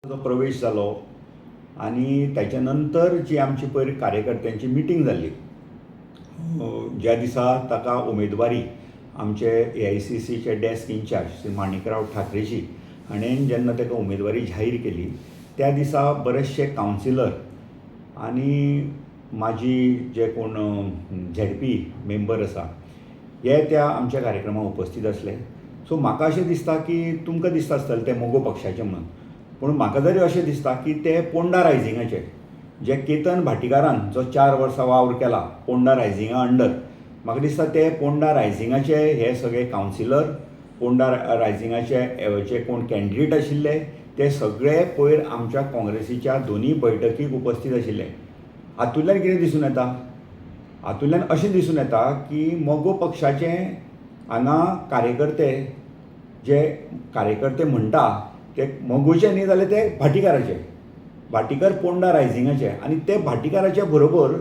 जो प्रवेश जालो आनी ताच्या नंतर जी आमची पयर कार्यकर्त्यांची मिटींग जाल्ली, ज्या दिसा ताका उमेदवारी आमचे एआयसीसीचे डेस्क इन्चार्ज श्री माणिकराव ठाकरेजी हाणें जेन्ना ताका उमेदवारी जाहीर केली त्या दिसा बरेचशे कावन्सिलर आनी म्हाजी जे कोण झेडपी मेंबर आसा हे त्या आमच्या कार्यक्रमाक उपस्थीत आसले. सो म्हाका अशें दिसता की तुमकां दिसता आसतलें ते मगो पक्षाचे म्हणून, पूण म्हाका तरी अशें दिसता की ते पोंडा रायजिंगाचे, जे केतन भाटीकारान जो 4 वर्सां वावर केला पोंडा रायजिंगा अंडर, म्हाका दिसता ते पोंडा रायजिंगाचे हे सगळे कावन्सिलर, पोंडा रायजिंगाचे जे कोण कॅन्डिडेट आशिल्ले ते सगळे पयर आमच्या काँग्रेसीच्या दोनूय बैठकीक उपस्थीत आशिल्ले. हातूंतल्यान कितें दिसून येता? हातूंतल्यान अशें दिसून येता की मगो पक्षाचे हांगा कार्यकर्ते, जे कार्यकर्ते म्हणटा ते मगोचे न्ही जाल्यार ते भाटीकाराचे, भाटीकार पोंडा रायजिंगाचे, आनी ते भाटीकाराच्या बरोबर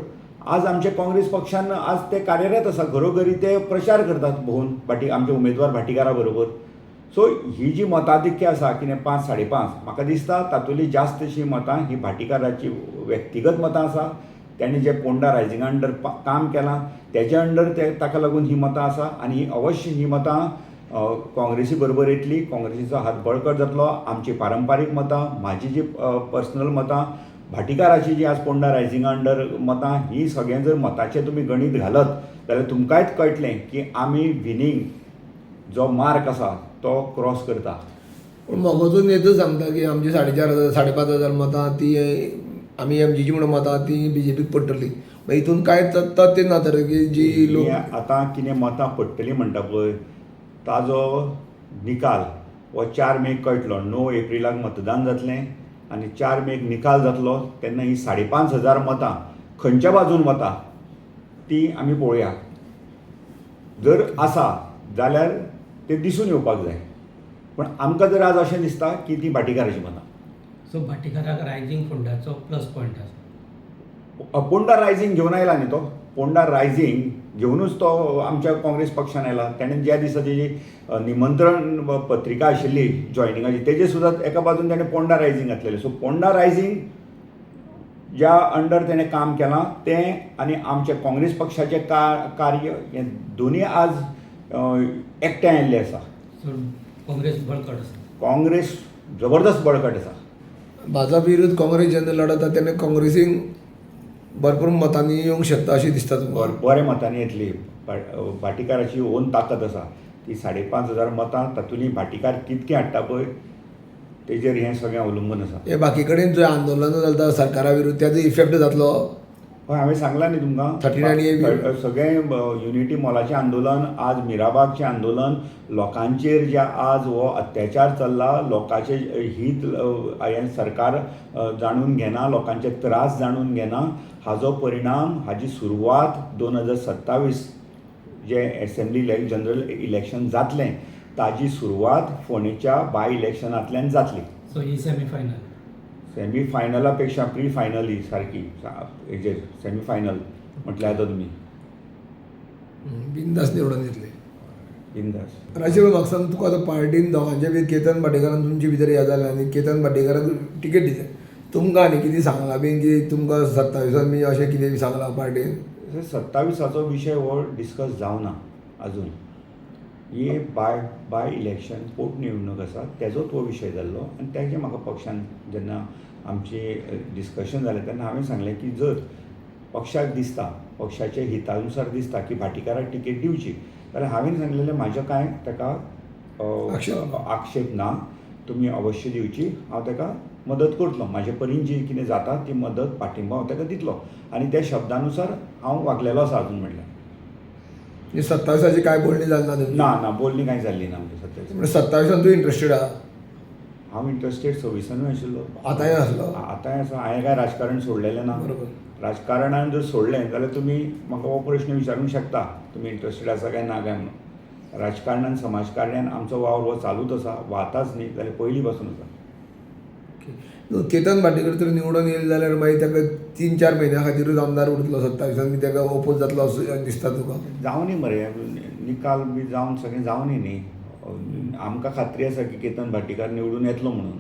आज आमचे काँग्रेस पक्षान आज ते कार्यरत आसा, घरोघरी ते प्रचार करतात भोंवन भाटी आमचे उमेदवार भाटीकारा बरोबर. सो ही जी मताधिक्य आसा कितें 5 5.5, म्हाका दिसता तातूंतली जास्तशी मतां ही भाटीकाराची व्यक्तिगत मतां आसा. तेणें जें पोंडा रायजिंगा अंडर काम केलां तेज्या अंडर ते ताका लागून ही मतां आसा आनी ही अवश्य ही मतां काँग्रेसी बरोबर येतली, काँग्रेसीचो हात बळकट जातलो. आमची पारंपारीक मतां, म्हाजी जी पर्सनल मतां, भाटीकाराची जी आज पोंडा रायजिंगा अंडर मतां, ही सगळें जर मताचें तुमी गणीत घालत जाल्यार तुमकांय कळटलें की आमी विनींग जो मार्क आसा तो क्रॉस करता. पूण मगोचो नेतो सांगता की आमची 4,500 5,500 मतां ती आमी एमजीची म्हणून मतां ती बीजेपीक पडटली. मागीर हितून कांय तथ्य ना तर की जी लोक आतां कितें मतां पडटलीं म्हणटा पळय ताजो निकाल हो 4 मेक कळटलो. 9 एप्रिलाक मतदान जातलें आनी 4 मेक निकाल जातलो तेन्ना ही 5,500 मतां खंयच्या बाजून वता ती आमी पळोवया. जर आसा जाल्यार ते दिसून येवपाक जाय, पूण आमकां जर आज अशें दिसता की ती भाटीकाराची मतां. सो भाटीकाराक रायजींग फंडाचो प्लस पॉयंट आसा. पोंडा रायजींग घेवन आयला न्ही तो, पोंडा रायजींग घेवनूच तो आमच्या काँग्रेस पक्षान आयला. तेणें ज्या दिसा तेजी निमंत्रण पत्रिका आशिल्ली जॉयनिंगाची तेजे सुद्दां एका बाजून तेणें पोंडा रायजींग घातलेलें. सो पोंडा रायजींग ज्या अंडर तेणें काम केलां तें आनी आमच्या काँग्रेस पक्षाचें कार्य हें दोनूय आज एकठांय आयिल्लें आसा. सो काँग्रेस बळकट आसा. काँग्रेस जबरदस्त बळकट आसा. भाजप विरुद्ध काँग्रेस जेन्ना लढत तेन्ना काँग्रेसीन भरपूर मतांनी येवंक शकता अशें दिसता तुमकां? बऱ्या मतांनी येतली. भाटीकाराची ओन ताकद आसा ती 5,500 मतां, तातूंतली भाटीकार कितके हाडटा पळय तेजेर हें सगळें अवलंबून आसा. हे बाकी कडेन जो आंदोलनां चलता सरकारा विरुद्ध तेजो इफेक्ट जातलो? हय, हांवें सांगलां न्ही तुमकां, 39A सगळें युनिटी मॉलाचें आंदोलन, आज मिराबागचें आंदोलन, लोकांचेर जे आज हो अत्याचार चल्ला, लोकांचे हीत हें सरकार जाणून घेना, लोकांचे त्रास जाणून घेना, हाजो परिणाम, हाजी सुरवात 2027 जे एसेंब्ली जनरल इलेक्शन जातलें ताजी सुरवात फोंडेच्या बाय इलेक्शनांतल्यान जातली. सो ही सेमीफायनल? सेमी फायनला पेक्षा प्री फायनल ही सारकी, हेजेर सेमी फायनल म्हटल्यार जाता तुमी. बिंदास निवडून येतले. बिंदास. राजीव, म्हाका सांग, तुका आतां पार्टीन दोगांचे बी केतन भाटीकारान तुमचे भितर हें जालें आनी केतन भाटीकाराक टिकेट दिले, तुमकां आनी कितें सांगलां बीन की तुमकां 27 बी अशें कितें बी सांगलां पार्टीन? 27 विशय हो डिस्कस जावना आजून. ही बाय बाय इलेक्शन पोटनिवडणूक आसा तेजोच हो विशय जाल्लो आनी तेजें म्हाका पक्षान जेन्ना आमची डिस्कशन जालें तेन्ना हांवें सांगलें की जर पक्षाक दिसता, पक्षाच्या हितानुसार दिसता की भाटीकाराक टिकेट दिवची जाल्यार हांवें सांगलेलें म्हाजें कांय ताका आक्षेप ना, तुमी अवश्य दिवची, हांव ताका मदत करतलो, म्हाजे परीन जी कितें जाता ती मदत पाठिंबो हांव ताका दितलो आनी त्या शब्दानुसार हांव वागलेलो आसा अजून म्हणल्यार. 27 कांय बोलणी जाली ना तुमची? ना ना, बोलणी कांय जाल्ली ना आमची 27. म्हणजे 27 तूं इंट्रस्टेड आहा? हांव इंट्रस्टेड 26 आशिल्लो. आतांय आसलो? आतांय आसा. हांवें कांय राजकारण सोडलेलें ना. राजकारणान जर सोडलें जाल्यार तुमी म्हाका हो प्रश्न विचारूंक शकता, तुमी इंट्रस्टेड आसा काय ना काय म्हणून. राजकारणान समाजकारणान आमचो वावर हो चालूच आसा, वाताच न्ही जाल्यार पयलीं पासून आसा. केतन भाटीकर तर निवडून येयले जाल्यार मागीर ताका 3-4 म्हयन्या खातीरूच आमदार उरतलो 27 ताका ओपोज जातलो असो दिसता तुका? जावनी मरे, निकाल बी जावन सगळें जावनी न्ही. आमकां खात्री आसा की केतन भाटीकार निवडून येतलो म्हणून.